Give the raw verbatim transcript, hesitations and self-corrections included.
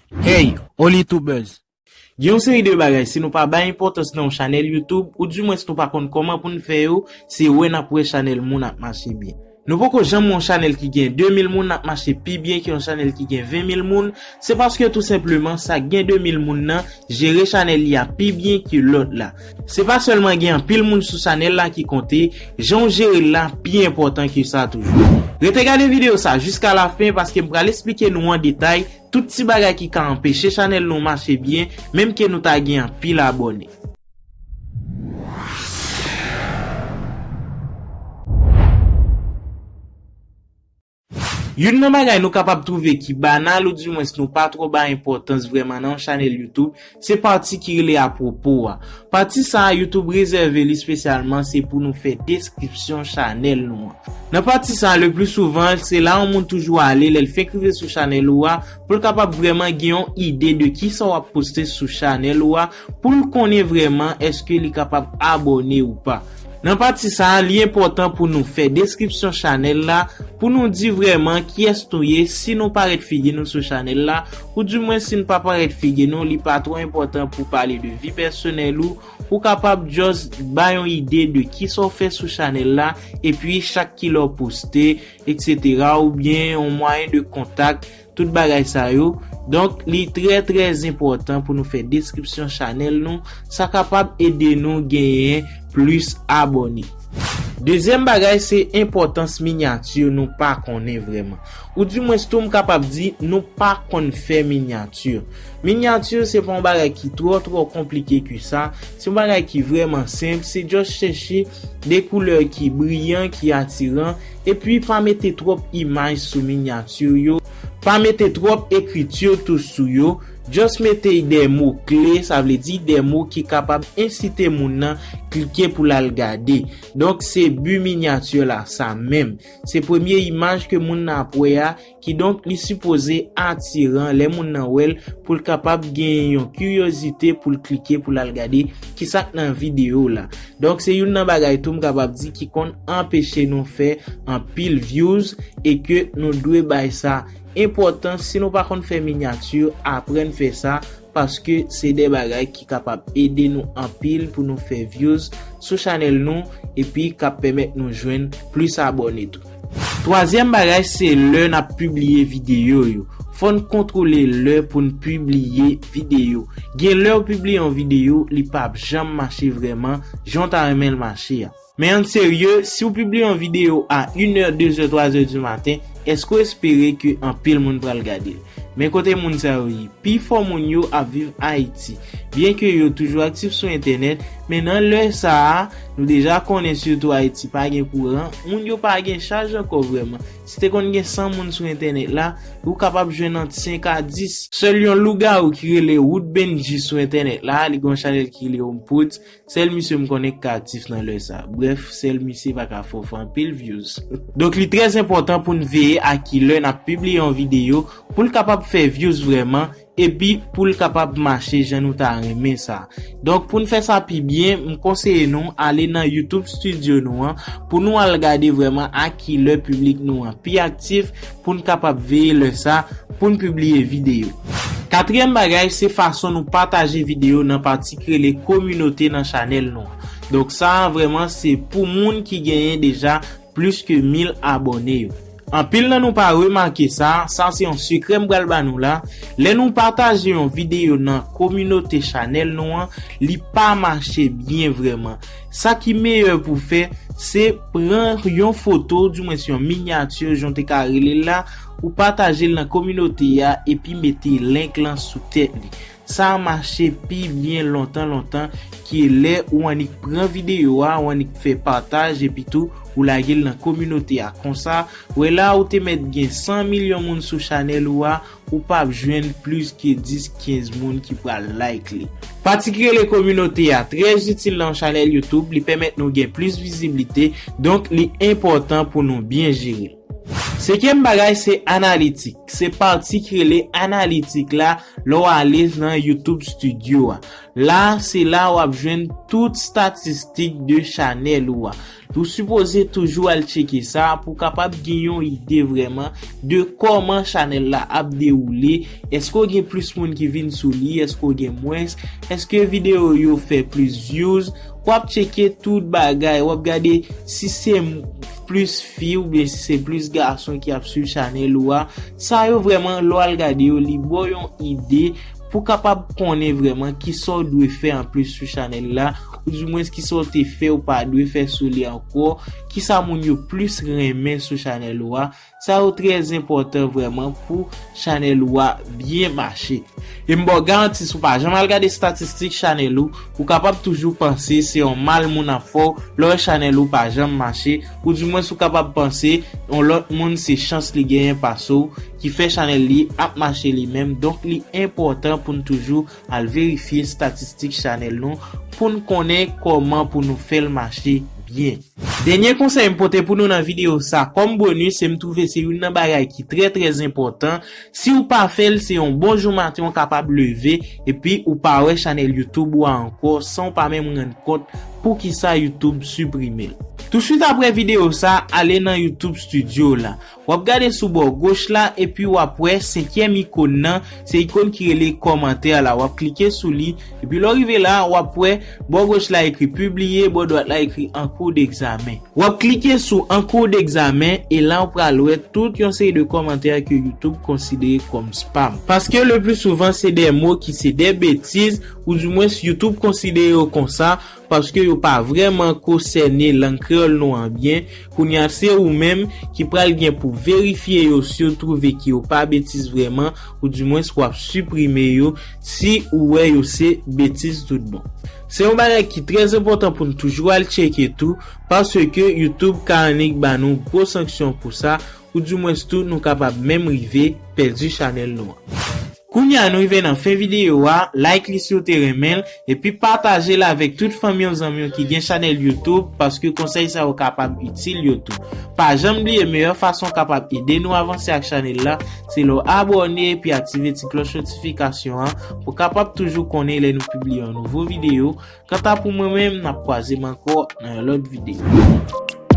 Hey, Olitubers! Gen yon seri de bagay, si nou pa bay enpòtans nan yon chanèl YouTube, oudimwens nou pa konn kòman pou n fè yo, se wè n ap wè chanèl moun ap mache byen. Nou poko janm wè yon chanèl ki gen de mil moun ap mache pi byen ke yon chanèl ki gen ven mil moun, se paske tou senpleman sa k gen de mil moun nan jere chanèl li a pi byen ke lòt la. Se pa sèlman gen anpil moun sou chanèl la ki konte, jan w jere l la pi enpòtan ke sa toujou. Rete gade videyo sa jiska lafen paske m pral esplike nou an detay tout ti bagay ki ka anpeche chanèl nou mache byen, menm ke nou ta gen anpil abòne. Youn nan bagay nou kapab twouve ki banal oudimwens nou pa twò bay enpòtans vrèman nan yon chanèl YouTube, se pati ki rele apwopo a. Pati sa a, YouTube rezève li espesyalman se pou nou fè deskripsyon chanèl nou an. Nan pati sa a, le pli souvan, se la yon moun toujou ale lè l fenk rive sou chanèl ou a, pou l kapab vrèman gen yon ide de kisa w ap poste sou chanèl ou a, pou l konnen vrèman èske li kapab abòne ou pa. Nan pati sa a, li enpòtan pou nou fè deskripsyon chanèl la, pou nou di vrèman kiyès nou ye, si nou parèt figi nou sou chanèl la, oudimwens si n pa parèt figi nou, li pa twò enpòtan pou pale de vi pèsonèl ou, ou kapab just bay yon ide de kisa w fè sou chanèl la, epi chak kilè w poste, etsetera, oubyen yon mwayen de kontak, tout bagay sa yo. Donk, li trè, trè enpòtan pou nou fè deskripsyon chanèl nou. Sa kapab ede nou genyen plis abòne. Dezyèm bagay, se enpòtans minyati nou pa konnen vrèman. Oudimwens tou, m kapab di, nou pa konn fè minyati. Minyati, se pa yon bagay ki twò, twò konplike ke sa. Se yon bagay ki vrèman senp. Se just chèche de koulè ki briyan, ki atiran, epi pa mete twòp imaj sou minyati yo. Pa mete twòp ekriti tou sou yo. Just mete de mo kle, sa vle di de mo ki kapab ensite moun nan klike pou l al gade. Donk, se bi minyati la, sa menm. Se premye imaj ke moun nan ap wè a, kidonk li sipoze atiran lè moun nan wè l pou l kapab gen yon kiryozite pou l klike pou l al gade kisa k nan videyo la. Donk, se youn nan bagay tou m kapab di ki konn anpeche nou fè anpil views e ke nou dwe bay sa enpòtans. Si nou pa konn fè minyati, aprann fè sa, paske se de bagay ki kapab ede nou anpil pou nou fè views sou chanèl nou epi k ap pèmèt nou jwenn plis abòne tou. Twazyèm bagay, se lè n ap pibliye videyo yo. Fò n kontwole lè pou n pibliye videyo. Gen lè w pibliye yon videyo, li p ap janm mache vrèman jan w ta renmen l mache a. Men ann serye, si w pibliye yon videyo a inè, dezè, twazè di maten, èske w espere ke anpil moun pral gade l? Men kote moun sa yo ye? Pifò moun yo ap viv Ayiti. Byenke yo toujou aktif sou entènèt, men nan lè sa a, nou deja konnen sitou Ayiti pa gen kouran, moun yo pa gen chaj ankò vrèman. Si te konn gen san moun sou entènèt la, ou kapab jwenn ant senk a dis. Sèl yon lougawou ki rele Wood Benji sou entènèt la, li gen yon chanèl ki rele Home Put, sèl misye m konnen k ka aktif nan lè sa. Brèf, sèl misye pa ka fè w fè anpil views. Donk, li trè enpòtan pou n veye a ki lè n ap pibliye yon videyo pou l kapab fè views vrèman, epi pou l kapab mache jan nou ta renmen sa. Donk, pou n fè sa pi byen, m konseye nou ale nan YouTube Studio nou an pou nou al gade vrèman a ki lè piblik nou an pi aktif pou n kapab veye lè sa pou n pibliye videyo. Katriyèm bagay, se fason nou pataje videyo nan pati ki rele kominote nan chanèl nou an. Donk, sa a vrèman se pou moun ki genyen deja plis ke mil abòne yo. Anpil nan nou pa remake sa, sa se yon sekrè m pral ba nou la. Lè nou pataje yon videyo nan kominote chanèl nou an, li pa mache byen vrèman. Sa ki meyè pou fè, se pran yon foto, oudimwens yon minyati, jan w te ka rele l la, ou pataje l nan kominote a, epi mete link lan sou tèt li. Sa mache pi byen lontan, lontan, ke lè ou annik pran videyo a, ou annik fè pataj, epi tou, ou lage l nan kominote a. Konsa, wè la ou te mèt gen san milyon moun sou chanèl ou a, ou p ap jwenn plis ke dis, kenz moun ki pral like li. Pati ki rele kominote a trè itil nan yon chanèl YouTube, li pèmèt nou gen plis viziblite, donk li enpòtan pou nou byen jere l. Senkyèm bagay se analitik. Se pati ki rele analitik la lè w ale nan YouTube Studio a. La, se la w ap jwenn tout statistik de chanèl ou a. Ou sipoze toujou al tcheke sa pou w kapab gen yon ide vrèman de kòman chanèl la ap dewoule. Èske w gen plis moun ki vin sou li? Èske w gen mwens? Èske videyo yo fè plis views? W ap tcheke tout bagay, w ap gade si se m-, plis fi oubyen si se plis gason ki ap swiv chanèl ou a. Sa yo vrèman, lè w al gade yo, li ba w yon ide pou w kapab konnen vrèman kisa w dwe fè anplis sou chanèl la, oudimwens kisa w te fè ou pa dwe fè sou li ankò, kisa moun yo plis renmen sou chanèl ou a. Sa yo trè enpòtan vrèman pou chanèl ou a byen mache. E m ba w garanti, si w pa janm al gade statistik chanèl ou, ou kapab toujou panse se yon mal moun ap fè w lè w wè chanèl ou pa janm mache, oudimwens ou kapab panse yon lòt moun se chans li genyen pase w ki fè chanèl li ap mache li menm. Donk, li enpòtan pou n toujou al verifye statistik chanèl nou pou n konnen kòman pou nou fè l mache byen. Dènye konsèy m pote pou nou nan videyo sa kòm bonis, e m twouve se youn nan bagay ki trè, trè enpòtan. Si w pa fè l, se yon bon jou maten w kapab leve epi ou pa wè chanèl YouTube ou a ankò san w pa menm rann kont poukisa YouTube siprime l. Touswit apre videyo sa, ale nan YouTube Studio la. W ap gade sou bò goch la epi w ap wè senkyèm ikòn nan, se ikòn ki rele kòmantè la. W ap klike sou li epi lè w rive la, w ap wè bò goch la ekri pibliye, bò dwat la ekri an kou degzamen. W ap klike sou an kou degzamen e la w pral wè tout yon seri de kòmantè ke YouTube konsidere kòm spam. Paske le pli souvan se de mo ki se de betiz, oudimwens YouTube konsidere yo konsa, paske yo pa vrèman konsène lang kreyòl nou an byen. Kounye a, se ou menm ki pral gen pou verifye yo si w twouve ke yo pa betiz vrèman, oudimwens w ap siprime yo si ou wè yo se betiz tout bon. Se yon bagay ki trè enpòtan pou n toujou al tcheke tou, paske YouTube ka annik ba nou gwo sanksyon pou sa, oudimwens tou nou kapab menm rive pèdi chanèl nou an. Kounye a, nou rive nan fen videyo a, like li si w te renmen l, epi pataje l avèk tout fanmi w, zanmi w ki gen chanèl YouTube, paske konsèy sa yo kapab itil yo tou. Pa janm bliye, meyè fason w kapab ede nou avanse ak chanèl la, se lè w abòne epi aktive ti klòch notifikasyon an pou w kapab toujou konnen lè nou pibliye yon nouvo videyo. Kanta pou mwen menm, n ap kwaze m ankò nan yon lòt videyo.